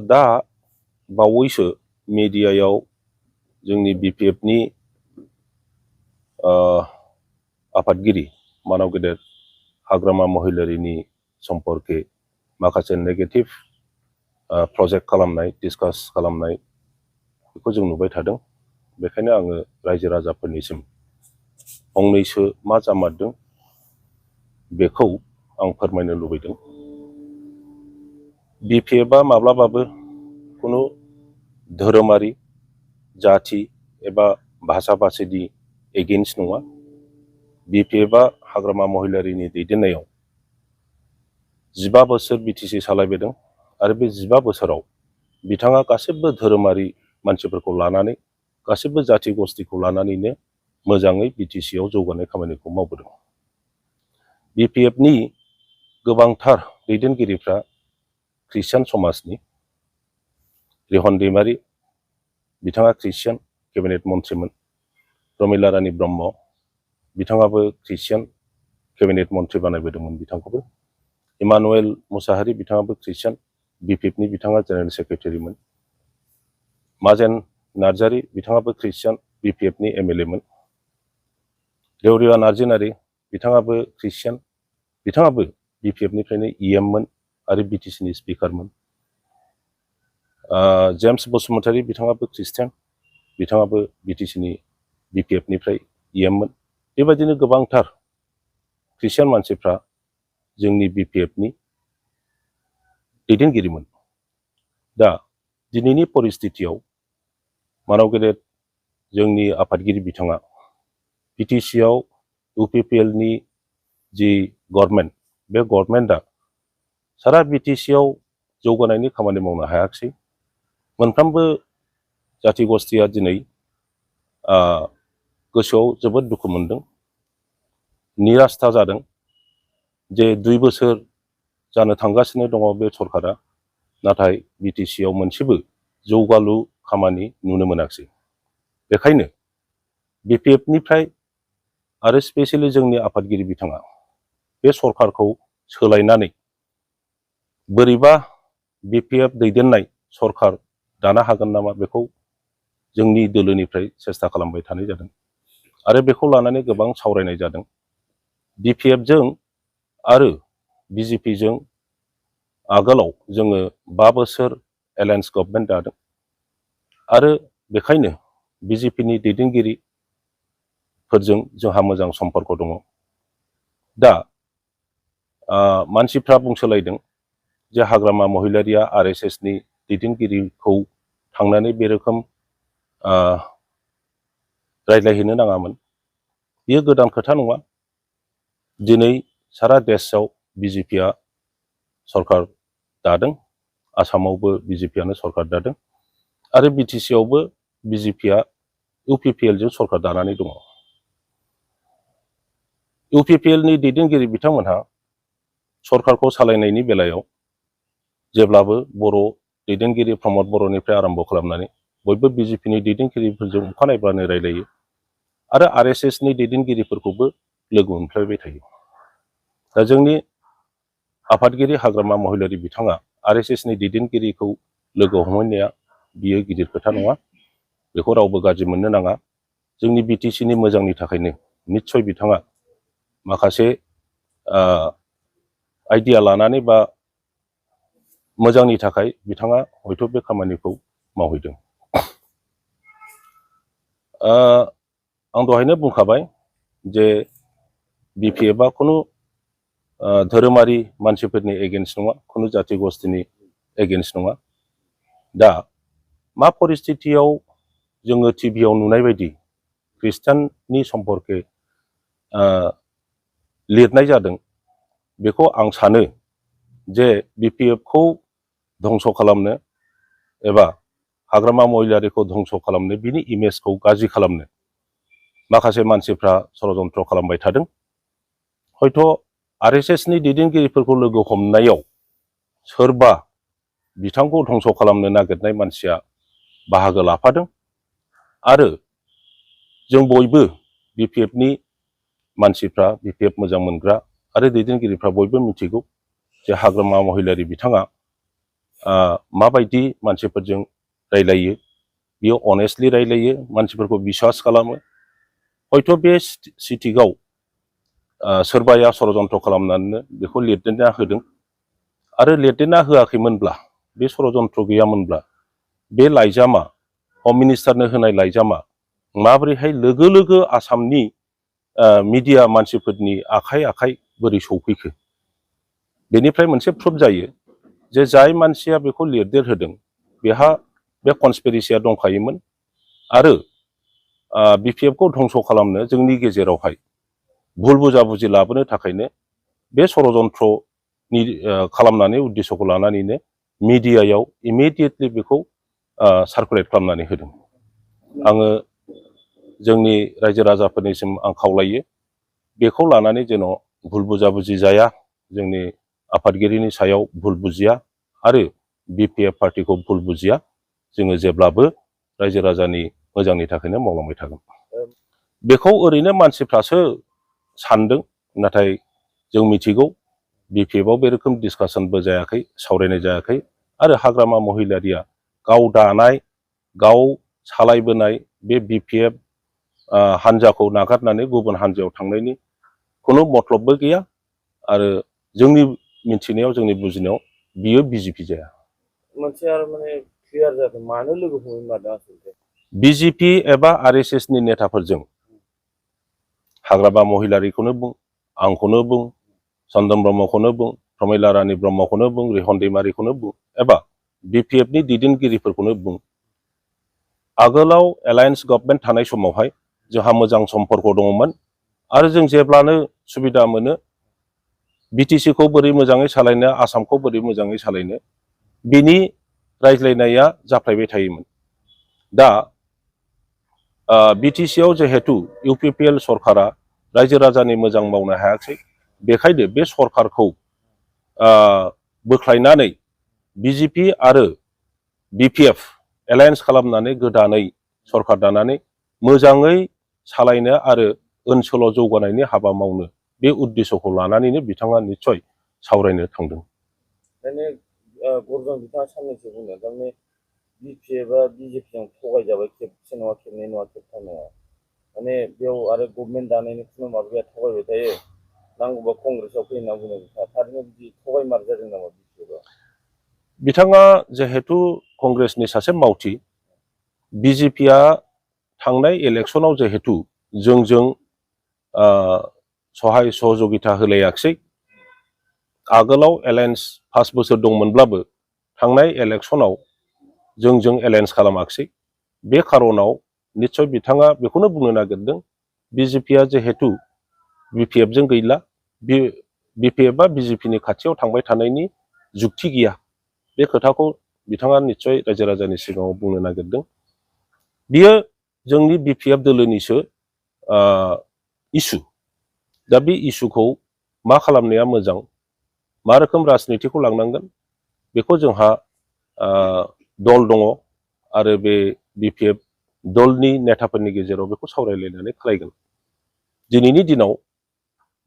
दा बावैसो मिडियायाव जोंनि BPFनि आफादगिरि मानाव गेदेर हाग्रामा महिलारिनि सम्पर्के माखासे नेगेटिभ प्रजेक्ट खालामनाय डिसकास खालामनाय बेखौ जों नुबाय थादों। बेखायनो आङो रायजो राजाफोरनिसिम फंनैसो मा जामारदों बेखौ आं फोरमायनो लुबैदों। BPFआ माब्लाबाबो खुनु धोरोमारि जाथि एबा भाषा भाषिनि एगेन्स्ट नङा। BPFआ हाग्रामा महिलारिनि दैदेननायाव 15 बोसोर BTC सालायबोदों आरो बे 15 बोसोराव बिथाङा गासिबो धोरोमारि मानसिफोरखौ लानानै गासिबो जाथि गस्थिखौ लानानैनो मोजाङै BTCआव जौगानाय खामानिखौ मावबोदों। BPFनि गोबांथार दैदेनगिरिफ्रा ख्रिस्टियान समाजनि। रिहन दैमारि बिथाङा ख्रिस्टियान केबिनेट मन्थ्रिमोन। प्रमिला रानी ब्रह्म बिथाङाबो ख्रिस्टियान केबिनेट मन्थ्रि बानायबोदोंमोन बिथांखौबो। इमानुएल मुसाहारि बिथाङाबो ख्रिस्टियान BPFनि बिथाङा जेनेरेल सेक्रेटारिमोन। माजेन नार्जारी बिथाङाबो ख्रिस्टियान BPFनि MLAमोन। देवरिया नार्जिनारी बिथाङाबो ख्रिस्टियान बिथाङाबो BPFनिफ्रायनो EMमोन आरो BTCनि स्पिकारमोन। जेम्स बसुमतारी बिथाङाबो ख्रिस्टियान बिथाङाबो BTCनि BPFनिफ्राय EMमोन। बेबायदिनो गोबांथार ख्रिस्टियान मानसिफ्रा जोंनि BPFनि दैदेनगिरिमोन। दा दिनैनि परिस्थितियाव मानाव गेदेर जोंनि आफादगिरि बिथाङा BTCआव UPPLनि जि गभर्नमेन्ट बे गभर्नमेन्टआ सारा BTCआव जौगानायनि खामानि मावनो हायाखिसै। मोनफ्रोमबो जाथि गस्थिया दिनै गोसोआव जोबोद दुखु मोनदों, निरास्था जादों जे 2 बोसोर जानो थांगासिनो दङ बे सरकारा, नाथाय BTCआव मोनसेबो जौगालु खामानि नुनो मोनाखिसै। बेखायनो BPFनिफ्राय आरो स्पेसियेलि जोंनि आफादगिरि बिथाङा बे सरकारखौ सोलायनानै बोरैबा BPF दैदेननाय सरकार दानो हागोन नामा बेखौ जोंनि दोलोनिफ्राय सेस्था खालामबाय थानाय जादों आरो बेखौ लानानै गोबां सावरायनाय जादों। BPFजों आरो BJPजों आगोलाव जोङो 5 बोसोर एलायन्स गभर्नमेन्ट दादों आरो बेखायनो BJPनि दैदेनगिरिफोरजों जोंहा मोजां सम्पर्क दङ। दा मानसिफ्रा बुंसोलायदों जे हाग्रामा महिलारिया RSSनि दैदेनगिरिखौ थांनानै बे रोखोम रायज्लायहैनो नाङामोन। बेयो गोदान खोथा नङा। दिनै सारा देशआव BJPआ सरकार दादों, आसामावबो BJPआनो सरकार दादों आरो BTCआवबो BJPआ UPPLजों सरकार दानानै दङ। UPPLनि दैदेनगिरि बिथांमोनहा सरकारखौ सालायनायनि बेलायाव जेब्लाबो बर' दैदेनगिरि प्रमद बर'निफ्राय आरम्भ खालामनानै बयबो BJPनि दैदेनगिरिफोरजों अखानायब्लानो रायलायो आरो RSSनि दैदेनगिरिफोरखौबो लोगो मोनफ्लायबाय थायो। दा जोंनि आफादगिरि हाग्रामा महिलारि बिथाङा RSSनि दैदेनगिरिखौ लोगो हमहैनाया बियो गिदिर खोथा नङा। बेखौ रावबो गाज्रि मोननो नाङा। जोंनि BTCनि मोजांनि थाखायनो निस्सय बिथाङा माखासे आइडिया लानानै बा मोजांनि थाखाय बिथाङा हयथ' बे खामानिखौ मावहैदों। आं दहायनो बुंखाबाय जे BPFआ खुनु धोरोमारि मानसिफोरनि एगेन्स्ट नङा, खुनु जाथि गस्थिनि एगेन्स्ट नङा। दा मा परिस्थितियाव जोङो टिभियाव नुनाय बायदि ख्रिस्टाननि सम्पर्के लिरनाय जादों, बेखौ आं सानो जे BPFखौ धंस' खालामनो एबा हाग्रामा महिलारिखौ धंस' खालामनो, बिनि इमेजखौ गाज्रि खालामनो माखासे मानसिफ्रा षड़यन्त्र खालामबाय थादों। हयथ' RSSनि दैदेनगिरिफोरखौ लोगो हमनायाव सोरबा बिथांखौ धंस' खालामनो नागिरनाय मानसिया बाहागो लाफादों आरो जों बयबो BPFनि मानसिफ्रा, BPF मोजां मोनग्रा आरो दैदेनगिरिफ्रा बयबो मिथिगौ जे हाग्रामा महिलारि बिथाङा माबायदि मानसिफोरजों रायलायो बियो अनेस्टलि रायलायो मानसिफोरखौ बिश्वास खालामो हयथ' बे सिटिआव सोरबाया षड़यन्त्र खालामनानै बेखौ लिरदेरना होदों आरो लिरदेरना होआखैमोनब्ला बे षड़यन्त्र गैयामोनब्ला बे लाइजामा हम मिनिस्टारनो होनाय लाइजामा माबोरैहाय लोगो लोगो आसामनि मिडिया मानसिफोरनि आखाइ आखाइ बोरै सौफैखो बेनिफ्राय मोनसे प्रुफ जायो जे जाय मानसिया बेखौ लिरदेरहोदों बेहा बे कनस्पिरेसिया दंखायोमोन आरो बिपिएफखौ धंस खालामनो जोंनि गेजेरावहाय भुल बुजाबुजि लाबोनो थाखायनो बे षड़यन्त्रनि खालामनानै उद्देश्यखौ लानानैनो मिडियायाव इमिडियेटलि बेखौ सार्कुलेट खालामनानै होदों आङो जोंनि रायजो राजाफोरनिसिम आं खावलायो बेखौ लानानै जेन' भुल बुजाबुजि जाया जोंनि आफादगिरिनि सायाव भुल बुजिया आरो बिपिएफ पार्टिखौ भुल बुजिया जोङो जेब्लाबो रायजो राजानि मोजांनि थाखायनो मावलांबाय थागोन बेखौ ओरैनो मानसिफ्रासो सानदों नाथाय जों मिथिगौ बिपिएफआव बे रोखोम डिसकासनबो जायाखै सावरायनाय जायाखै आरो हाग्रामा महिलारिया गाव दानाय गाव सालायबोनाय बे बिपिएफ हान्जाखौ नागारनानै गुबुन हान्जायाव थांनायनि खुनु मतलबबो गैया आरो जोंनि मिथिनायाव जोंनि बुजिनायाव बियो बिजेपि जाया मोनसे आरो माने क्लियार जादों मानो लोगो हमनो मादों आसलते बिजेपि एबा आरएसएसनि नेताफोरजों हाग्रामा महिलारिखौनो बुं आंखौनो बुं चन्दन ब्रह्मखौनो बुं प्रमिला रानी ब्रह्मखौनो बुं रिहन दैमारिखौनो बुं एबा बिपिएफनि दैदेनगिरिफोरखौनो बुं आगोलाव एलायन्स गभर्नमेन्ट थानाय समावहाय जोंहा मोजां सम्पर्क दङमोन आरो जों जेब्लानो सुबिदा मोनो बिटिसिखौ बोरै मोजाङै सालायनो आसामखौ बोरै मोजाङै सालायनो बिनि रायज्लायनाया जाफ्लायबाय थायोमोन दा बिटिसिआव जिहेतु इउपिपिएल सरकारा रायजो राजानि मोजां मावनो हायाखै बेखायनो बे सरकारखौ बोख्लायनानै बिजेपि आरो बिपिएफ एलायन्स खालामनानै गोदानै सरकार दानानै मोजाङै सालायनो आरो ओनसोलाव जौगानायनि हाबा मावनो बे उद्देश्यखौ लानानैनो बिथाङा निस्सय सावरायनो थांदों माने गरजन बिथाङा साननैसो बुंदों थारमाने बिपिएफआ बिजेपिजों थगायजाबाय खेबसे नङा खेबनै नङा खेबथाम नङा माने बेयाव आरो गभर्नमेन्ट दानायनि खुनु माबा गैया थगायबाय थायो नांगौबा कंग्रेसआव फैयो होनना बुंदों बिथाङा थारैनो बिदि थगायमार जादों नामा बिपिएफआ बिथाङा जिहेतु कंग्रेसनि सासे मावथि बिजेपिआ थांनाय इलेक्सनाव जिहेतु जोंजों सहाय सहযোगिता होलायाखिसै आगोलाव एलायन्स 5 बोसोर दंमोनब्लाबो थांनाय इलेक्सनाव जोंजों एलायन्स खालामाखिसै बे खारनाव निस्सय बिथाङा बेखौनो बुंनो नागिरदों बिजेपिआ जिहेतु बिपिएफजों गैला बिपिएफआ बिजेपिनि खाथियाव थांबाय थानायनि जुक्ति गैया बे खोथाखौ बिथाङा निस्सय रायजो राजानि सिगाङाव बुंनो नागिरदों बियो जोंनि बिपिएफ दोलोनिसो इसु दा बे इसुखौ मा खालामनाया मोजां मा रोखोम राजनितिखौ लांनांगोन बेखौ जोंहा दल दङ आरो बे बिपिएफ दलनि नेताफोरनि गेजेराव बेखौ सावरायलायनानै खालायगोन दिनैनि दिनाव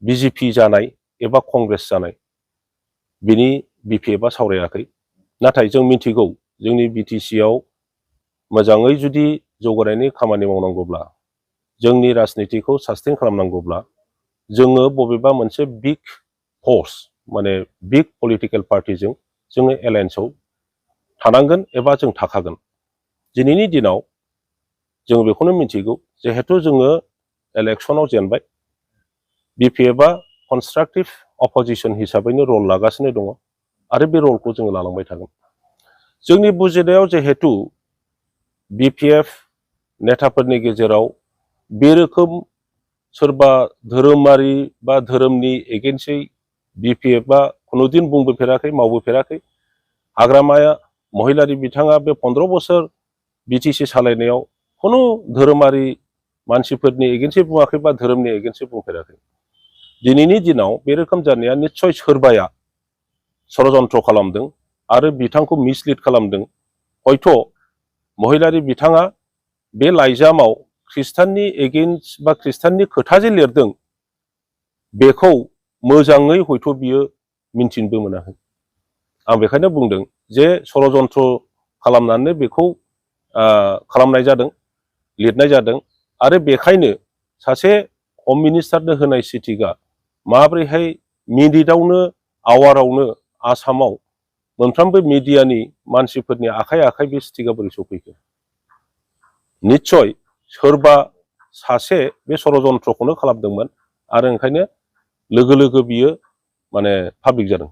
बिजेपि जानाय एबा कंग्रेस जानाय बिनि बिपिएफआ सावरायाखै नाथाय जों मिथिगौ जोंनि बिटिसिआव मोजाङै जुदि जौगानायनि खामानि मावनांगौब्ला जोंनि राजनितिखौ सास्टेन खालामनांगौब्ला जोङो बबेबा मोनसे बिग फर्स माने बिग पलिटिकेल पार्टिजों जोङो एलायन्सआव थानांगोन एबा जों थाखागोन दिनैनि दिनाव जों बेखौनो मिथिगौ जिहेतु जोङो इलेक्सनाव जेनबाय बिपिएफआ कनस्ट्राक्टिभ अपोजिशन हिसाबैनो रल लागासिनो दङ आरो बे रलखौ जोङो लालांबाय थागोन जोंनि बुजिनायाव जिहेतु बिपिएफ नेताफोरनि गेजेराव बे रोखोम सोरबा धोरोमारि बा धोरोमनि एगेन्स्टै बिपिएफआ खुनुदिन बुंबोफेराखै मावबोफेराखै हाग्रामाया महिलारि बिथाङा बे 15 बोसोर बिटिसि सालायनायाव खुनु धोरोमारि मानसिफोरनि एगेन्स्टै बुङाखै बा धोरोमनि एगेन्स्टै बुंफेराखै दिनैनि दिनाव बे रोखोम जानाया निस्सय सोरबाया षड़यन्त्र खालामदों आरो बिथांखौ मिसलिड खालामदों हयथ' महिलारि बिथाङा बे लाइजामाव ख्रिस्टाननि एगेन्स्ट बा ख्रिस्टाननि खोथा जे लिरदों बेखौ मोजाङै हयथ' बियो मिन्थिनोबो मोनाखै आं बेखायनो बुंदों जे षड़यन्त्र खालामनानै बेखौ खालामनाय जादों, लिरनाय जादों आरो बेखायनो सासे हम मिनिस्टारनो होनाय सिटिकआ माब्रैहाय मिनिटआवनो आवारावनो आसामाव मोनफ्रोमबो मिडियानि मानसिफोरनि आखाइ आखाइ बे सिटिकआ बोरै सफैखो? निस्सय सोरबा सासे बे षड़यन्त्रखौनो खालामदोंमोन आरो ओंखायनो लोगो लोगो बियो माने पाब्लिक जादों।